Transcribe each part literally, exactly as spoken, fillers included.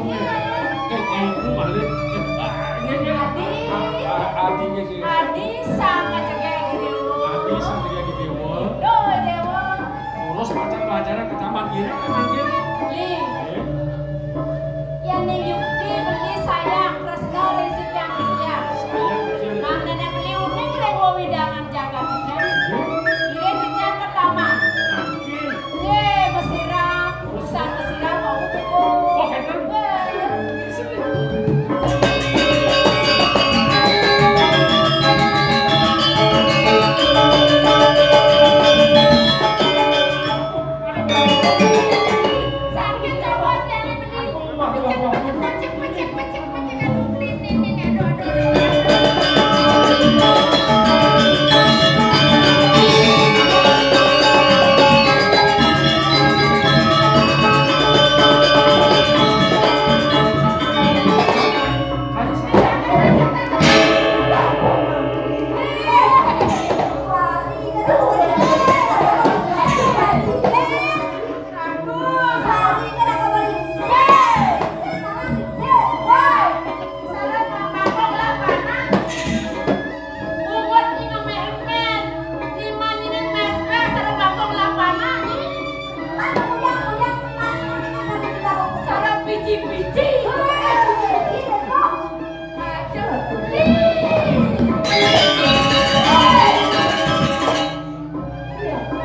Eh, eh, ibu malih. Eh, ah, nggih, nggih. Adi. Ah, ah, Adi, nggih, nggih. Adi sama jegé gedé. Adi sama jegé gedé. Duh, Déwa. Terus pacar pacaran ke taman kiri, kan, nggih? Li. Nggih. Yén ning yukti beli sayang tresna ring Siti Anggia. Sayang, nggih. Mangdané beli uning ring wewidangan jagat. Nggih. Nggih, titiang ke taman. Nggih. Nggih, mesira. Urusan mesira mau. Oh, kénten. Nggih. Sakit, coba, jangan beli. Pecek, pecek, pecek, pecek, pecek, aduh, beli, beli, beli, aduh, aduh.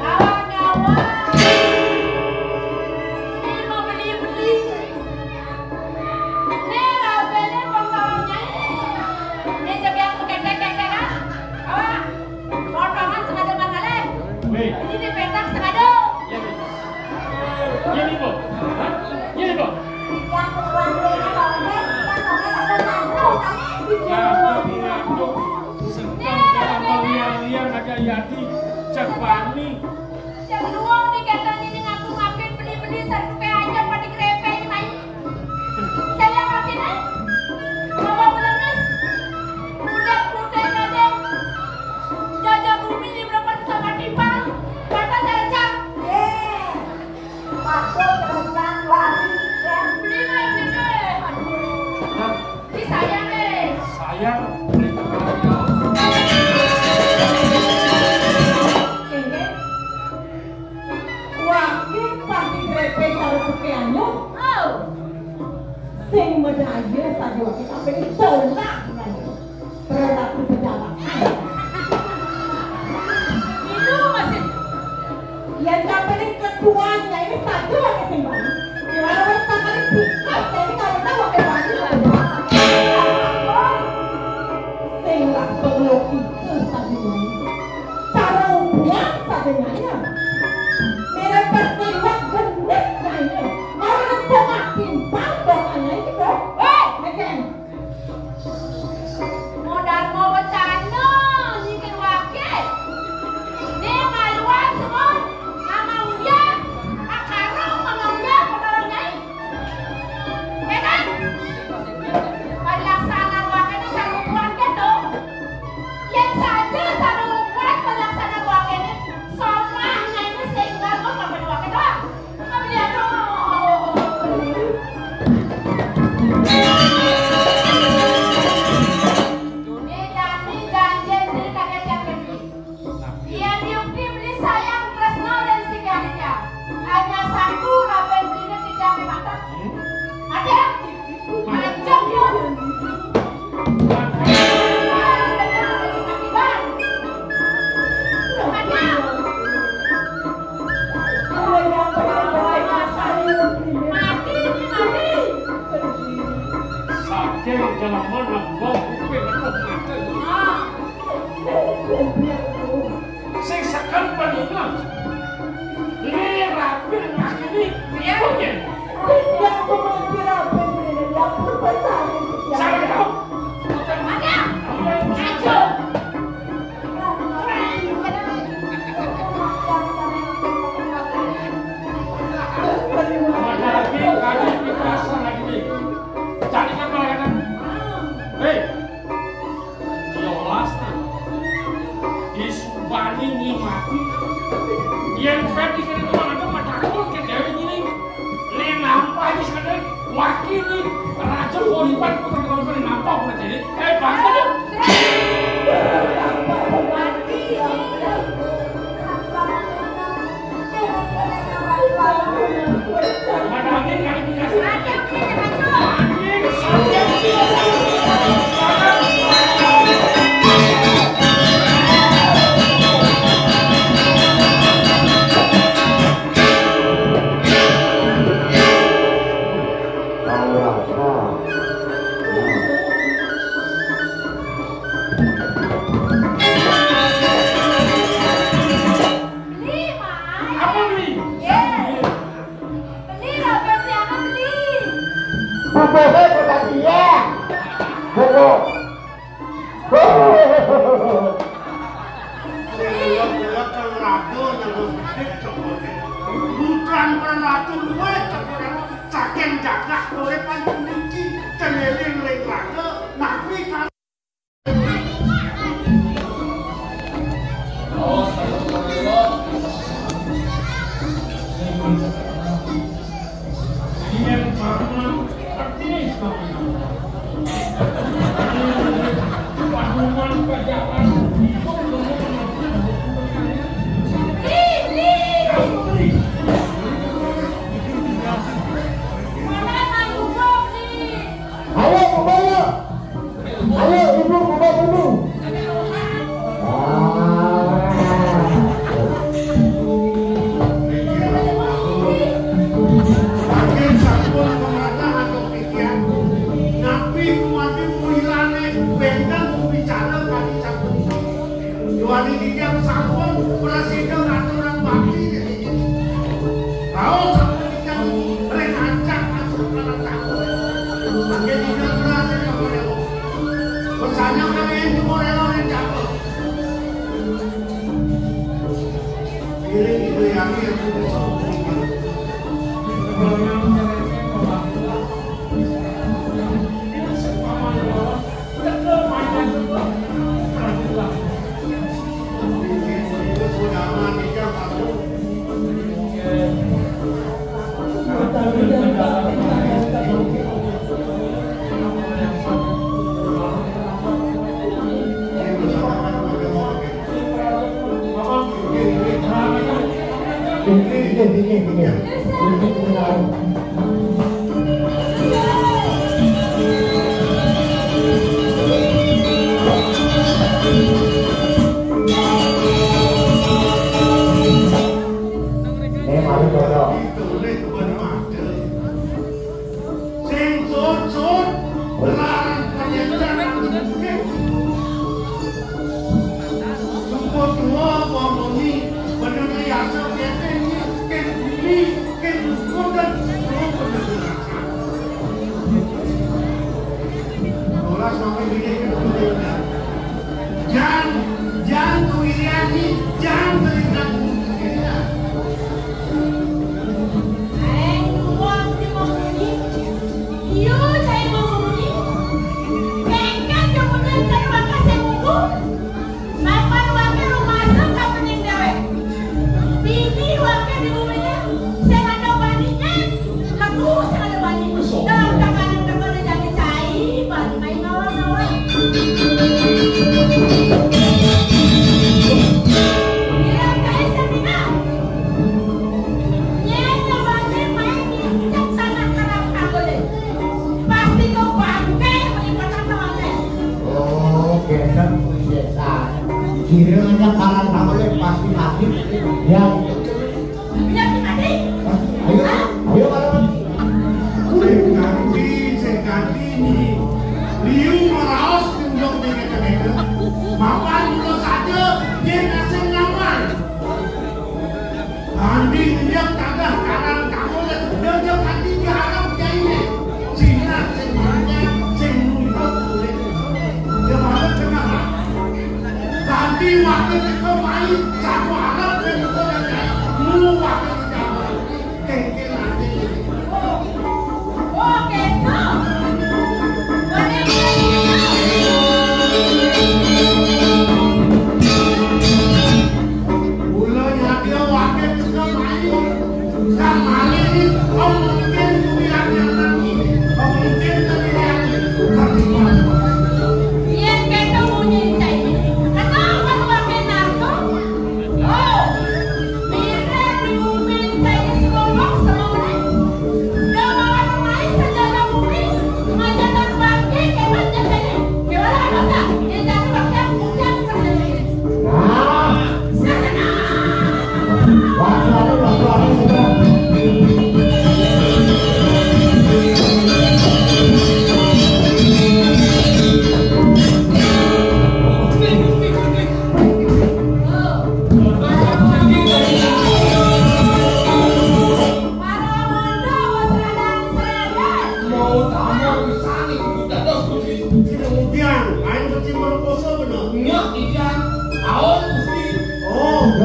Awak ngawak. Ini mau beli-beli. Ini rabéné pang tolong nyai. Ini jegé aku ketek-ketek, ah. Awak. Potongan sengaja mangalih. Wéh. Ini di petak sengaja. Iya, nih. Iya, nih, Bu. Hah? Iya, nih, Bu. Yang tuan beli, yang tuan beli. Yang tuan beli. Sedang dalam meliang-liang ada Yadi. Cak Bani. Sing luung di kéto nini ngaku makin beli-beli sareng tukang aja pada grepe ini mai. Saya makin, eh? Bawa belemes. Udah putih kadang. Jajah bumi di berapa sama timpal. Kata jajah. Eh, waktu kerja lari, ya. Beli lah, beli deh. Aduh. Hah? Ini sayang, eh. Sayang, beli kembali, ya. Ini. Wake pati grepe cara pake anyuh. Oh. Sing madaya saja wake tapi tolak nganti. Berarti pejabat. Itu masih. Yang kapaning ketuanya ini satu wake sing bali. Di mana wis tak kali tikus dari kawin wake bali. Sing lah perlu tikus tadi ini. Cara hubungan sadéngé. Méré pas nembak gendut nyanyi. Orang setengah timpang bawa nyanyi gitu. Wéh, Egen. Modar mau bercanda, nyingkir wake. Ini maluan semua. Mama Uya, akarung Mama Uya, modar nyai. Ya kan? Pelaksanaan wakilnya cara ukuran gitu. Yang saja cara ukuran pelaksanaan wakilnya, somahnya ini sehingga kok sampai wakil doang. Nggak melihat dong. Ini janji, janji, ini kagak janji. Yén yukti beli sayang tresna ring Siti Anggia. Hanya satu rabén dina tidak mata. Ada? Macam ya. Ada. Mati, ini mati. Saking jalaman nembok kuping aku mati. Ah. Sing seken paninga. Ini rapi ngakini. Iya. Oke. Yang pemikiran pemikiran yang berpesan. Salah kau. Ada. Ayo. Mana lagi kali kita salah gini. Cari kan malah kan. Hei. Yolas, nah. Disubani nyimati. Yén Fedi kene tuh ada matakut ke dewe gini. Lé nampa aja sekadar. Pan putra-putra nampok ulah jadi. Eh, bangsa tu. Mana angin, angin dikasih. Angin, angin. Beli, Mai. Apa beli? Ye. Beli lah, berarti apa beli? Bubuhe kota dia. Bubu. Sing elok-elok kang ratu nang bedik cokote. Putrane ratu luwih terkenal saking jagat urip lan puniki keneling ring raga napi kal- Ayo, Bubaya. Ayo, Ibu, Bubaya dulu. Ah. Anggen sampun mematah atau pikiran. Napi kuwatir mulane benten bicara kali sampun. Yuwani titiang sampun prasida ngaturang bakti niki. Raos sampun titiang ring ancak masuk kalang taun. Mangke titiang berhasil kepada Allah. Pesannya kalian cuma rela ring jatuh. Iring Ibu Yangi yang putus. Eh, mari, Dodo. Sing sut-sut, larang panjenengan. Sumpah tua, pamuni, bener riasa, keten, ken bumi, ken kodan, tua bener. Ora sampai bini itu. Jan, jan kewirian ni, jan berikan. Ae, tuwa mesti mamuni. Iya, cai mamuni. Kengken kemudian cai wakas sing munggu. Mapan wakas rumasa kapening dewek. Bini wakas di bumi, sing ada baninya, lebu sing ada bani. Dong, kakaning teko dadi cai, bani main mawar-mawar. Iya, cai sing dina. Yen nyawase main nginjak sanak kerap kanggo deh. Pasti kau bangke melibatkan temannya. Oh, geser biasa. Kira aja parang kamu deh, pasti mati. Ya. Iya, mati. Ayo, ayo, kalau mati. Sing ganti, sing ganti ini. Liu meraos tunjuk di kecil-kecil. Mapan dulu saja, dia ngasih nyaman. Andi ngendhek tanggah karang kamu, ngendhek ati diharap jaine. Sinar sing banyak, sing nuntut urip. Ya, banget kenapa? Tadi waktu kita main, sama anak dan kita dan mu waktu kita main. Kengkel ati. Oh, gitu. Boleh, boleh.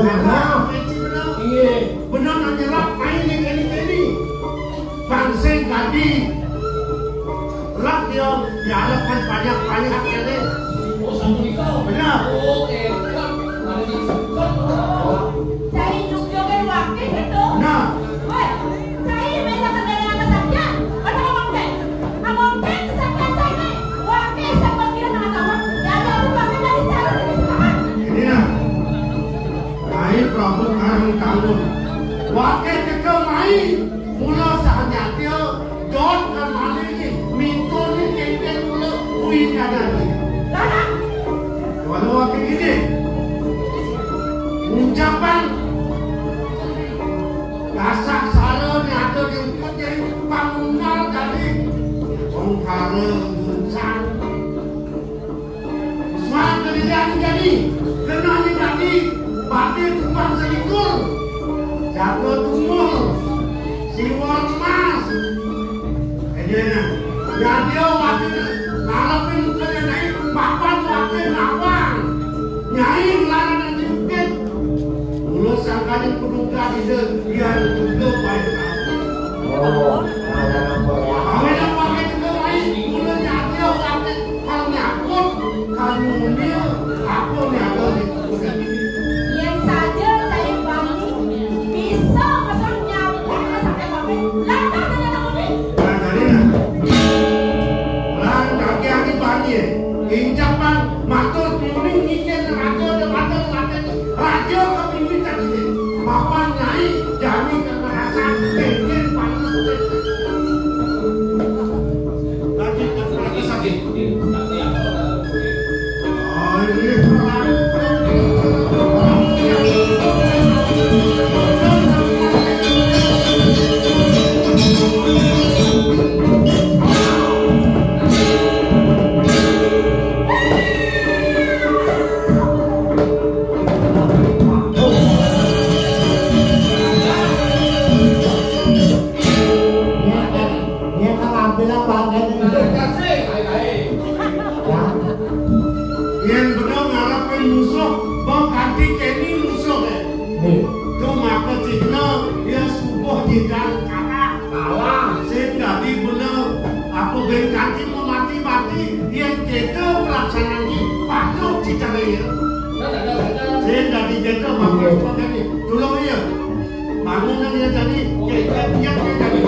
Bener. Iya. Bener nang nyerap main nih kene-kene. Bang sing tadi. Lak dia, ya lak kan banyak-banyak kene. Oh, sampai kau. Bener. Oh, hebat. Ada di Jogja. Cai Jogja kan wakil gitu. Nah. Woi, cai main akan dari atas saja. Ada ngomong deh. Ngomong deh, saja cai. Wakil sama kira mana tahu. Ya, ya, aku pasti dari cara dari sekarang. Ini nah. Rai Prabu Karang Tangun. Wake teka mai, mula sahnyatia, Don Karmali ni, mintun ni kengkeng mula, ui nyadani. Lalu wake gini. Ucapan kasak sara ni ada di ukut ni, pangunggal tadi. Ongkara, urusan. Suat kalian jadi, kena ni tadi, bagi tumpang selikur, jaga tumul, siwar emas. Kena, jadi wakil, ngarepin bukannya naik, papan wakil nawang. Nyai ngelarang nanti bukit. Mulut sangkanya penuh gak ide, biar juga baik. Oh, ada nomor ya. Kawin apa gitu, Rai? Mula nyadil, tapi kalau nyangkut, kalau nyumil, apa nyadil di kuda ini? Yang saja saya bani, bisa masuk nyangkut, masuk ke kami. Lantas dengan kami. Nah, jadi nah. Lan kaki-kaki bani, injak bang, matur pimpin ngiken raja dan matur raja. Raja kepimpinan ini, Bapak Nyai, jami kekerasan, mungkin panas. Lagi, lagi sakit. Oh, ini perang. Yen bener ngarepin musuh, bang kanti keni musuh, eh. Nih. Tuh maka cihna, ya subuh jidan kalah. Kalah. Sing dadi bener, apa ben kanti mau mati-mati, yen kita pelaksanaan ki, patuh cicare ya. Sing dadi kita bagus banget nih. Tulung ya. Bangunan ya tadi, ya, ya, ya, ya, tadi.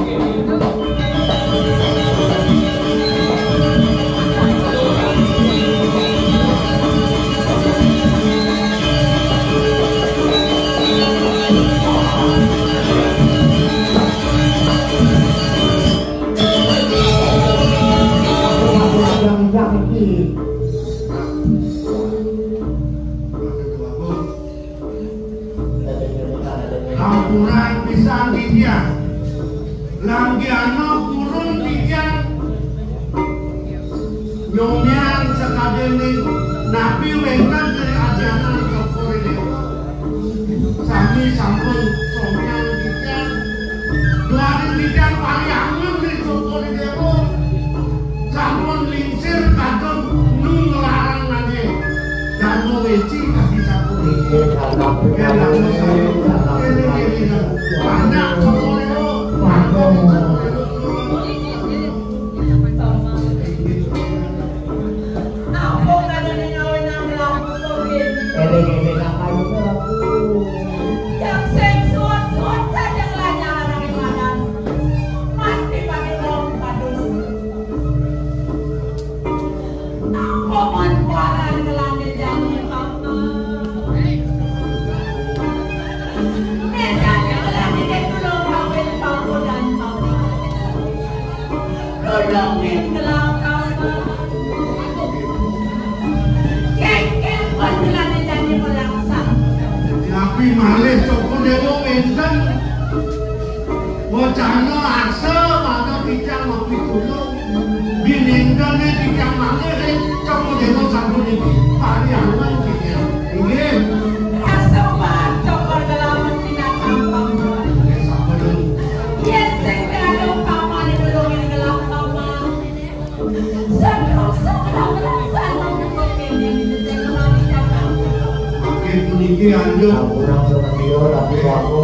Ampura pisan titiang. Langgiana purun titiang. Nyomian sakadene napi wenten dari ajanan Cokor Dewa. Sami sampun somian titiang. Duaning titiang pariangan ring Cokor Dewa. Sampun lingsir kadung nu nglarang nanging Dharma Weci kadi sapunika. Yen Dharma Sayo, yen, yen, yen, banyak Cokor Dewa, banyak Cokor Dewa. Apa kadene ngawinang mlaku kok ngene? Eling-eling apa itu aku? Yang sing suwun-suwun saja nglanyah larang ibadah. Mati pakai wong padus. Apa man kuaran ngelane jani papa? Nek jani ngelane tulung kawin papa dan mama. Rudungin gelah kama. Kengken panjelane jani melangsang. Napi malih Cokor Dewa wenten? Wacana arsa mana titiang mapitulung. Binindane titiang malih ring Cokor Dewa sampun niki. Pariangan titiang. Inggih. Rasa Cokor Dewa tinakam pamor. Nggih, sampun. Yen sing kado pamane nulungin gelah pama. Sedasa gelah-gelah sampun kene sing kemari datang. Oke, Puniki anjuk. Ampun, ampun, tapi waku.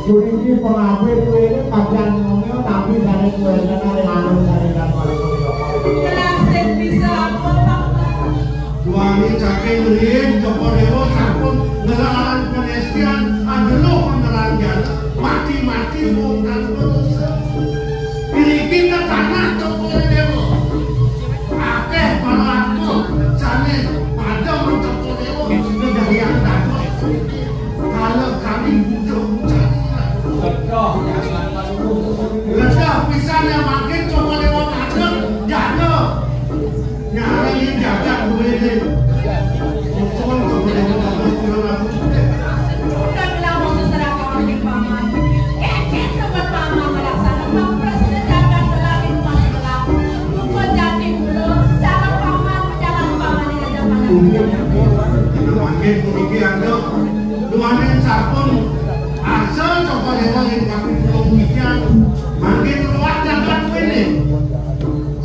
Puniki pengabdi kuwene pakaian ngomel, tapi sane kuwene nang anu sane dan paling. Jelas sing bisa apa, Pak? Duani saking riyin Cokor Dewa sampun ngelaran penestian, adeluh meneranjana, mati-mati wong tanpa dosa. Niki tanah Cokor Dewa. Akeh para atma sane padha mencokor dewa ngendaliang dados. Kala kali butuh ucap. Ledah pisan yang makin cokor dewa kadang jana. Nyari jagat duwe. Cokor dewa dados kurang aku. Udah bilang mau seserah kamu di paman. Kecil sobat paman melaksanakan prasida jagat telah di rumah sebelah. Rupa jati mula, cara paman, cara paman yang ada pada. Mangkin puniki antuk duaning sampun asa coba dewa ing kaki pulau hujan. Mangkin ruwat jagat kuwi.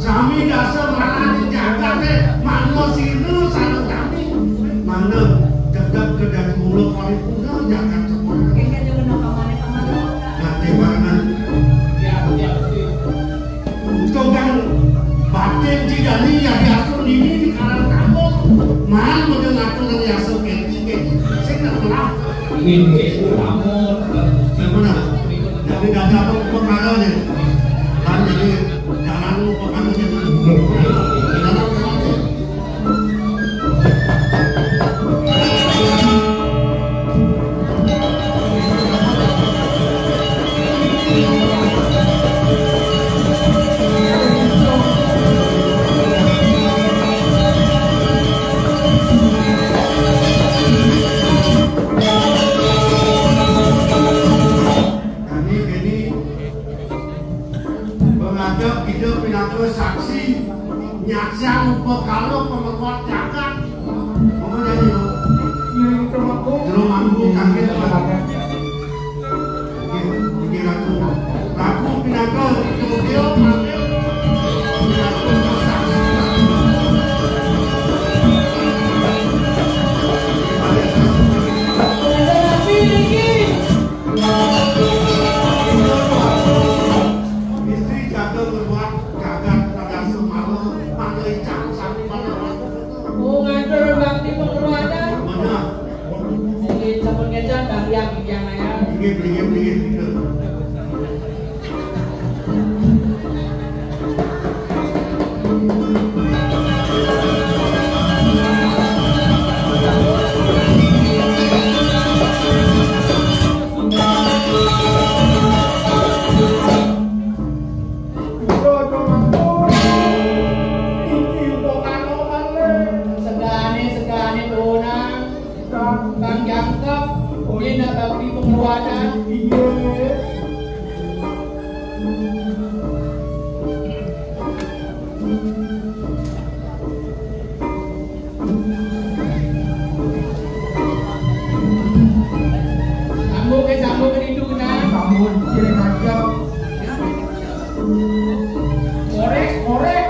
Sami dasa marani jagate mangga sira sareng sami. Mangga cedhak kedhati mula paripurna jagat sekolah. Nggih, kanjeng Rama, paman, paman. Nate marana. Siap, siap, siap. Cogang batin cidani yang diatur ini di karang kampung. Mal model ngatur yang diatur keti, keti. Saya tak pernah. Ini, ini, kamu. Yang mana? Jadi dadi apa perkara ni? Kan jadi jalan perkara ni. Jalan perkara ni. Kami kini Pengadep Ida pinaka saksi nyaksiang upakara pameruat jagat. Apa jadi, Lho? Jero mangku kangge. Nggih, nggih, Ratu. Ratu pinaka Ida mangke pinaka saksi. Istri jaga berbuat jagat pada semala pada icang sami pada. Oh, ngatur bakti pengeluaran. Benar. Ini sampun ngejan dari yang yang ayah. Inggih, inggih, inggih, inggih. Segane, segane, Dona. Kang jangkep, ulina bakti pengeluaran. Iya. Sambung ke, sambung ke itu, Kang. Sambung, kira kacau. Korek, korek.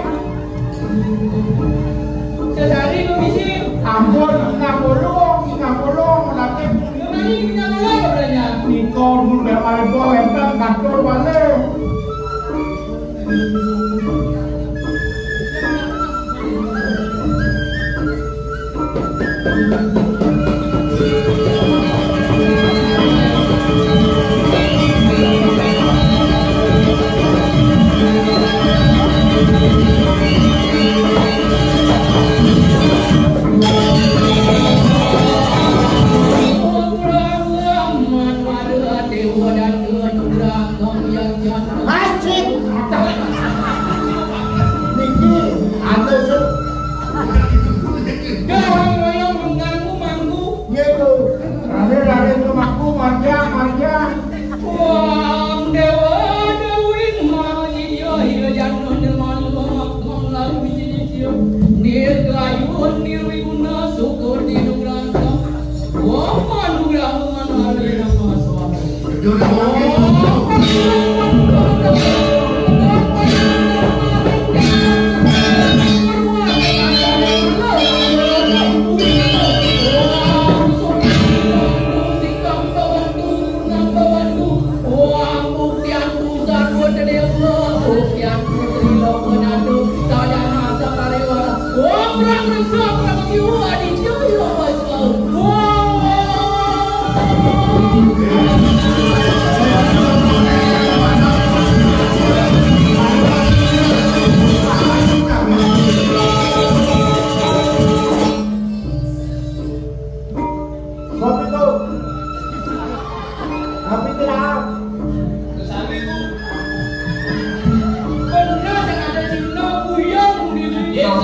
Sesari mesti. Ampun, ngapulung, ngapulung, lagi. Kemari kita mulai bertanya. Niko, mun bapakipun wenten kantor balik. Asik. Niki, anu, Sut. Gawang royong mengganggu manggu. Nggih, Bu. Raden, Raden, ke mangku, marja, marja. Wang dewa dewing majiya, iya jana nirmala, makmang lalu jijikya. Nirgayun nirwiguna, sukur tinugranta. Wah, manugraha manarina maswara.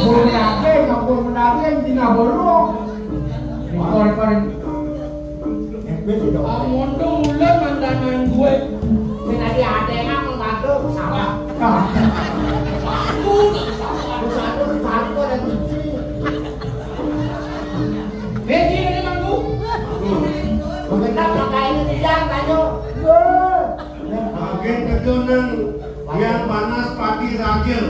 Ora ake nyampur menawi ing dina bolo. Ora paring. Amun to ulun mandanan gue. Sing ati ate nang mangkado sawah. Aku sawah. Aku sawah, aku sawah, aku sawah. Bedi ini mangku. Begenap makain tiang tanyo. Mangkin kedo nang yang panas padi raja.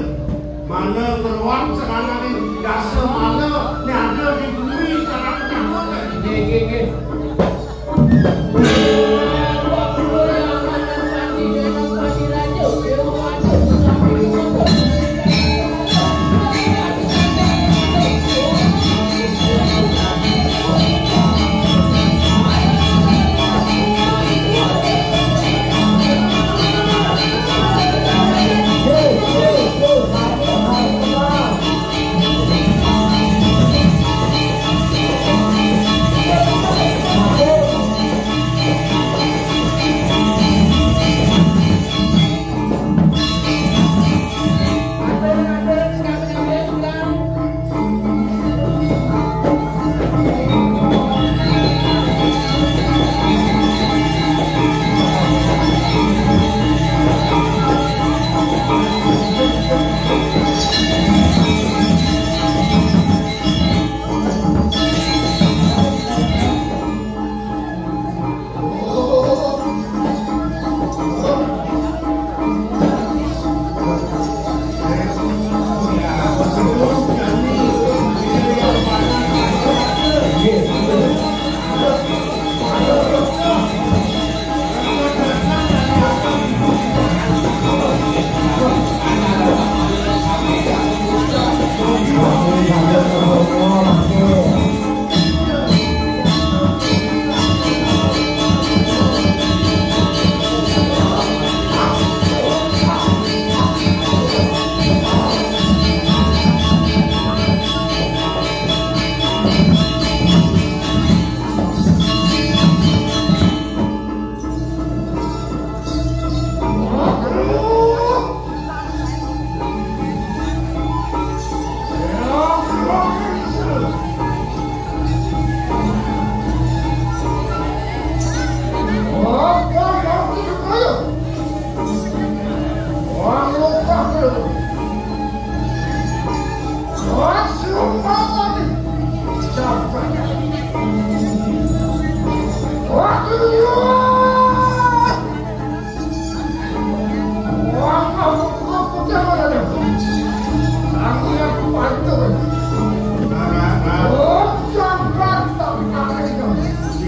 Mana keruan serangan ini dasa mana ni ada di bumi serangan. Nggih, nggih, nggih.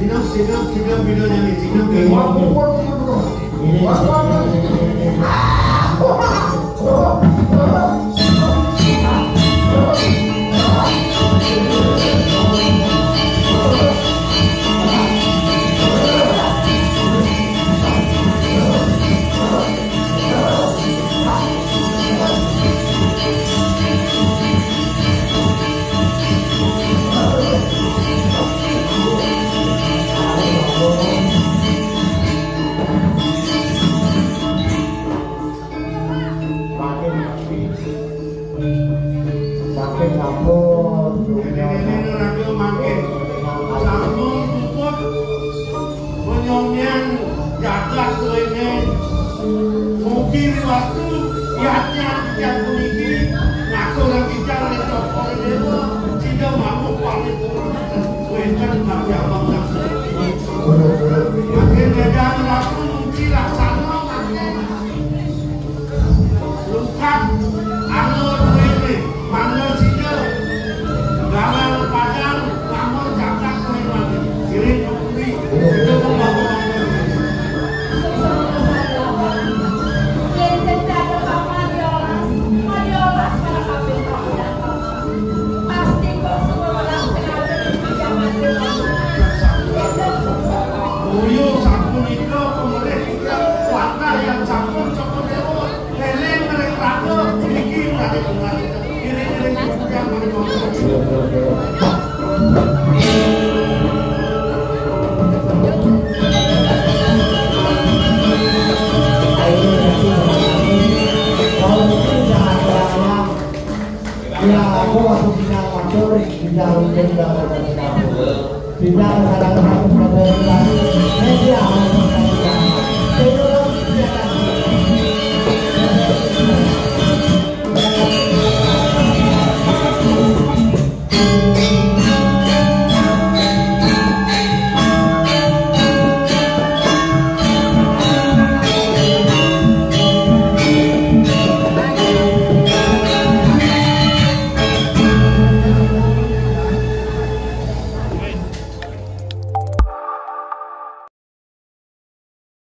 Sino, sino, sino, sino, sino, sino. Saking sampun. Ini, ini, ini radio mangkin. Sampun puput. Penyongian jagat suwene. Mugi riwastu yatnya titiang puniki ngaturang titiang ring Cokor Dewa, sida mamuk paripurna wenten Abdi Abang Daksa. Mangkin Medan Ratu muji laksana mangkin. Lungkat, anu duwene, mangga sida. Galang padang, lamun cacat kuwi mati. Iring ke puri, kita membangun. Pasti kok semua orang sengaja di pinjaman. Uyu sapunika pemerintah kuatah yang sampun sampun lewat. Eling ring raga puniki menawi puniki. Iring-iring titiang menika. Ya, Aku waktu kita waktu kita rutin banget dari kampung. Kita masyarakat harus sadar lagi. Media harus sadar lagi.